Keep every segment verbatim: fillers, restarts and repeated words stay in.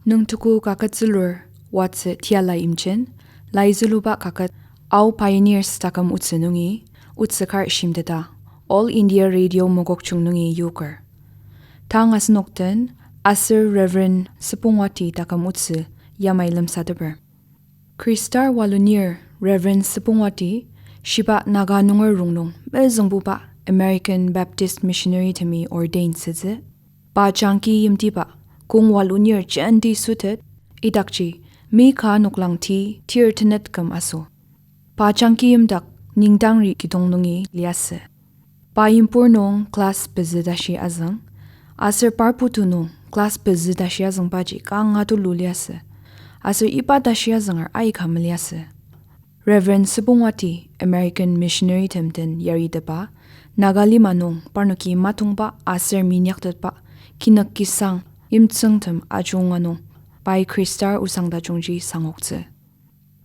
Nüngtugu kaket zülur, watsü tiala imchen, lai züluba kaket, Ao Pioneers taküm otsü nungi, otsü kar shimteta, All India Radio Mokokchung nungi yoker. Tang asenok den, aser Reverend Süpongwati taküm otsü yamai lemsateper. Khristar walunir Reverend Süpongwati, shiba Naga nunger rongnung mezüngbuba American Baptist Missionary temi ordained sütsü. Pa jangki yimtiba, kong walunir jenti sütet, idakji, mi ka noklang ti tir tenet küm aso. Pa jangki yimdak nüngdangri kidong nungi liasü. Pa Impur nung class pezü tashi azüng, aser par putu nung class pezü tashi azüngbaji kanga tulu liasü, aser iba tashi azünger aika meliasü. Reverend Süpongwati American missionary tem den yaritepa, Naga lima nung parnoki matongba aser minyaktetba, kinük kisang, yimtsüngtem ajunga nung, pai Khristar osang tajungji sangoktsü.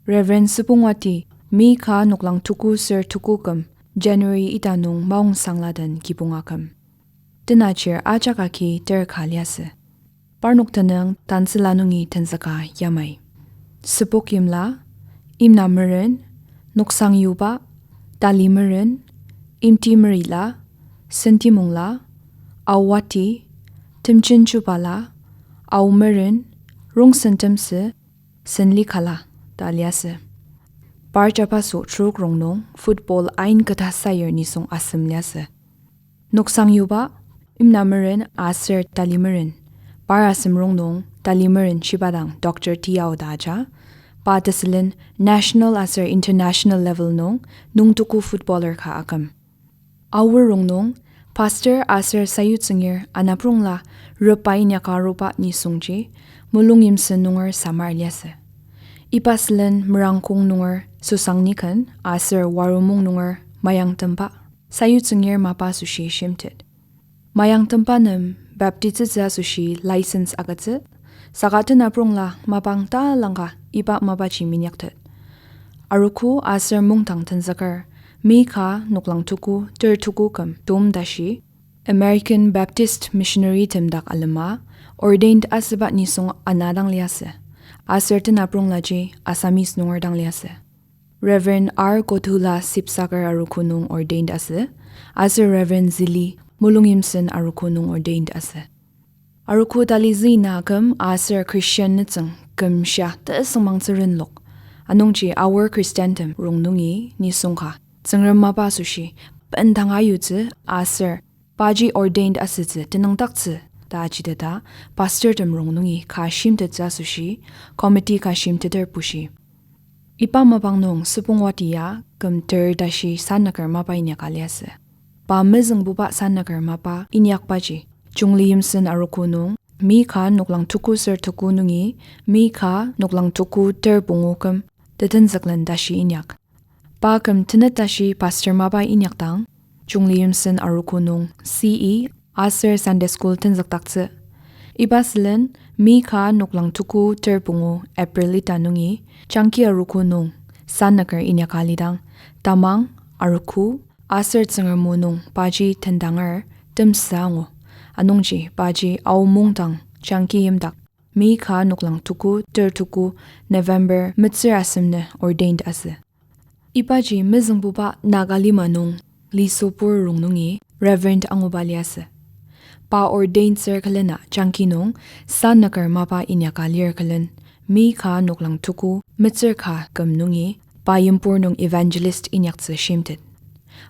Reverend Süpongwati, mi ka noklang tuku ser tuku küm, January ita nung maongsangla den kibong aküm. Tenachir ajak agi ter ka liasü. Parnok tenüng tantsüla nungi tenzüka yamai. Süpok yimla, imna meren, noksang yuba, tali meren, imti merila, senti mungla, Ao wati, temjen jubala, Ao meren, rongsen temsü, sen likala, ta liasü. Par jabaso trok rongnung football ain keta sayur nisung asem liasü. Noksang yuba, imna meren aser tali meren. Par asem rongnung tali meren shiba dang Doctor T Ao ta aja. Pa tesülen national aser international level nung nungtuku footballer ka aküm. Aor rongnung, pastor aser sayutsüngir anaprongla repa inyaka aruba nisungji, Molungyimsen nunger samar liasü. Iba sülen Merangkong nunger Sosangniken aser Waromung nunger Mayangtemba, sayutsüngir mapa asoshi shimtet. Mayangtemba nem baptitsütsü asoshi license agütsü, saka tenaprongla mapang talangka iba mapaji minyaktet. Arogo aser mungdang tenzüker, mi ka noklang tuku ter tuku küm tom tashi, American Baptist missionary tem dak alema, ordained asüba nisung ana dang liasü, aser tenapronglaji Assamese nunger dang liasü. Reverend R Kodhula Sibsagar Arogo nung ordained asü, aser Reverend Zili Molungyimsen Arogo nung ordained asü. Arogo talizü ina küm aser Christian nütsüng kümshia tesüngmangtsü renlok. Anungji Aor Christian tem rongnungi nisung ka Tsüngrem mapa asoshi bendang ayutsü aser paji ordained asütsü tenüngdaktsü ta ajiteta, pastor tem rongnungi ka shimtettsü asoshi, committee ka shimteter bushi. Iba mapang nung Süpongwati ya küm ter tashi sanaker mapa inyaka liasü. Pa mezüngbuba sanaker mapa inyakbaji, Chungliyimsen Arogo nung, mi ka noklang tuku ser tuku nungi, mi ka noklang tuku ter pungu küm, tetenzüklen tashi inyak. Pa küm tenet tashi pastor mapa inyakdang, Chungliyimsen Arogo nung C E aser Sunday School tenzükdaktsü. Iba sülen, mi ka noklang tuku ter pungu April ita nungi, Changki Arogo nung, sanaker inyaka lidang, tamang, arogo, aser Tsüngrem o nung paji tendanger temsü angu. Anungji paji Ao mungdang Changki yimdak, mi ka noklang tuku ter tuku November metsür asem nü ordained asü. Ibaji mezüngbuba Naga lima nung Lisopur rongnungi Reverend anguba liasü. Pa ordained sür külena Changki nung sanaker mapa inyaka lir külen, mi ka noklang tuku metsür ka küm nungi pa Impur nung evangelist inyaktsü shimtet.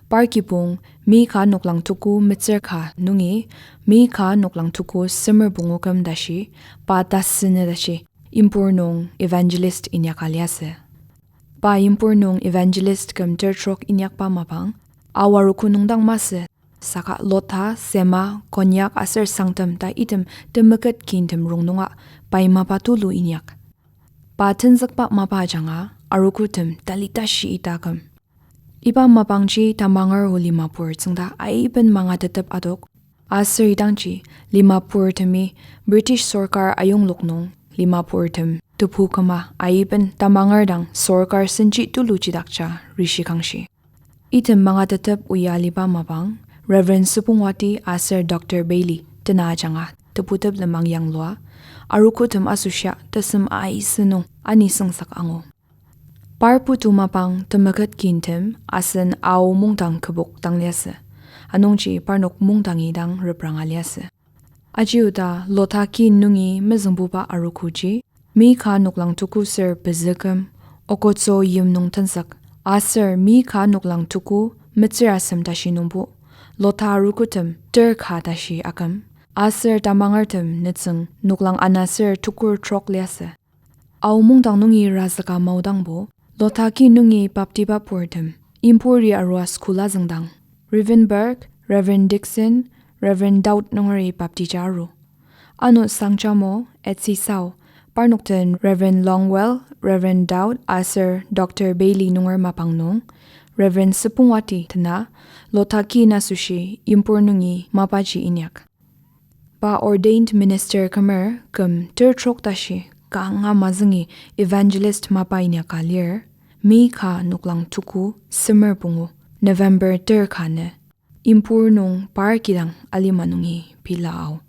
Par kibong, mi ka noklang tuku metsür ka nungi, mi ka noklang tuku semer pungu küm tashi, pa tasünü tashi, Impur nung evangelist inyaka liasü. Pa Impur nung evangelist küm ter trok inyakba mapang, Ao Arogo nung dang masü, saka Lotha, Sema, Konyak aser Sangtam ta item temeket kintem rongnunga pai mapa tulu inyak. Pa tenzükba mapa ajanga, arogotem talitashi ita küm. Iba mapangji tamanger o Dimapur tsüngda aiben mangatetep adok. Aser idangji Dimapurtemi British sorkar ayonglok nung Dimapurtem tebu küma aiben tamanger dang sorkar senji tulu jidakja rishi kangshi. Item mangatetep oa aliba mapang, Reverend Süpongwati aser Doctor Bailey tena ajanga tebutep lenmang yanglua, arogotem asoshia tesem aisü nung ani sengsak angu. Par putu mapang temeket kintem asen Ao mungdang kübok dang liasü. Anungji parnok mungdangi dang repranga liasü. Aji oda Lotha kin nungi mezüngbuba arogoji, mi ka noklang tuku ser pezü küm, Okotsü yim nung tenzük, aser mi ka noklang tuku metsür asem tashi nungbo, Lotha arogotem ter ka tashi aküm, aser tamangertem nütsüng noklang ana ser tukur trok liasü. Ao mungdang nungi razüka maodangbo, Lotha kin nungi baptiba purtem, Impuri arua school azüngdang, Rivenburg, Reverend Dixon, Reverend Dowd nungeri baptija aru. Ano Sangjamo, Etsisao, parnok den Reverend Longwell, Reverend Dowd aser Doctor Bailey nunger mapang nung, Reverend Süpongwati tena, Lotha kin asoshi Impur nungi mapaji inyak. Pa ordained minister kümer küm ter trok tashi kanga mazüngi evangelist mapa inyaka lir, mi ka noklang tuku semer pungu, November ter ka nü, Impur nung par kidang alima nungi pila ao.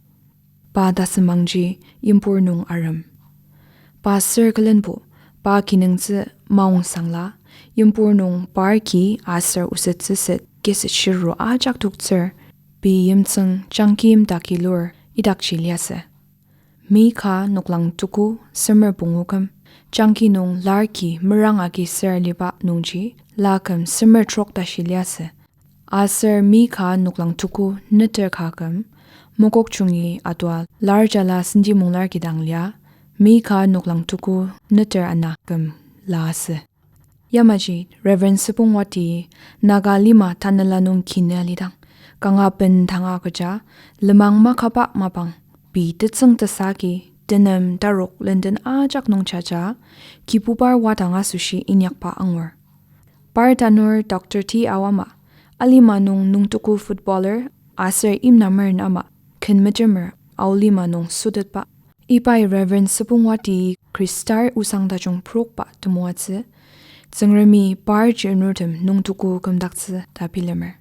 Pa tasümangji Impur nung arem. Pa sür külenbo, pa kinungtsü maongsangla, Impur nung par ki aser osettsüset keset shiru ajak toktsür, pei yimtsüng jangkim takilur idakji liasü. Mi ka noklang tuku semer pungu küm, jangki nung lar ki merang agi ser aliba nungji, la küm semer trok tashi liasü. Aser mi ka noklang tuku neter ka küm, Mokokchungi atua lar jala senti munglar kidang lia, mi ka noklang tuku neter ana küm la asü. Yamaji Reverend Süpongwati Naga lima tanela nung kinü alidang, kanga bendanga agüja, lenmang makaba mapang, pei tetsüng tesagi, tenem tarok lenden ajak nung jaja, Kibubar wadang asoshi inyakba angur. Par tanur Doctor T Ao ama, alima nung nungtuku footballer, aser imnamer ama, ken metemer Ao lima nung sotetba. Ibai Reverend Süpongwati Khristar osang tajung prokba temoatsü, Tsüngremi par chirnurtem nungtuku kümdaktsü ta bilemer.